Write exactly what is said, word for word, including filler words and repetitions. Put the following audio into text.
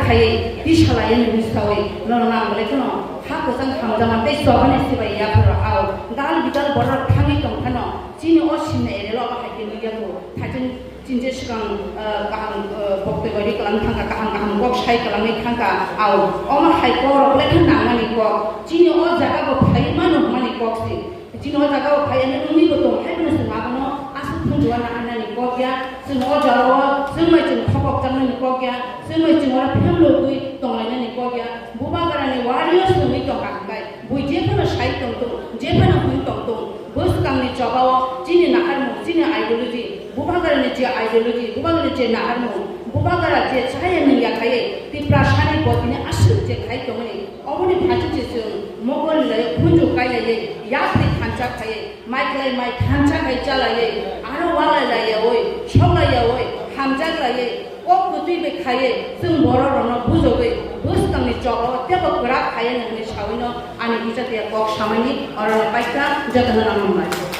Hai, tisa lai ya ni sawi, nono nang le kheno, ha kwchang hamjama tei chobani sibai ya pharo ao, dal bidal borok thangwi tong phano, chini o sinna ere lo hai khe nugya ko, thaichung chinje swkang, eh, kaham, eh, boktoi bai kalang thangka, kaham kaham kok sai kalangwi thangka, ao, omo hai kok rok le khe nangmani kok, chini o jaga bo phai mano hwnmani kok si. Chini o jaga o phai ani wngwi bo tong, hai bono chwng abono aswk phunjua na anani kok ya, chwng o jora o chwng bai chwng thopok chang nani kok ya, chwng bai chwng oro phemlogwi tong lai nani kok ya, bubagra ni warriors wngwi tong kha hwnkhe, bui jephano sai tong tong, jephano hwn tong tong, bwskang ni choba o chini naharmung, chini ideology, bubagra ni je ideology, bubagra ni je naharmung, bubagra je chaya nung ya khai, Tiprasa ni bo tini aswk je khai tongmani, Oboni phaising se chwng mokol ni lai khunju kai lai, yapri thansa khai, mai klai mai thansa khai cha lai, aro walai lai yaoi, sok lai yaoi, hamjak lai, kok kwtwi bai khai, chwng borok rokno bujogwi, bwskang ni choba o tebo kwrak khai nang hinwi sawi no ani kisa tiya kok samani oro no paikha joto no nang nang lai.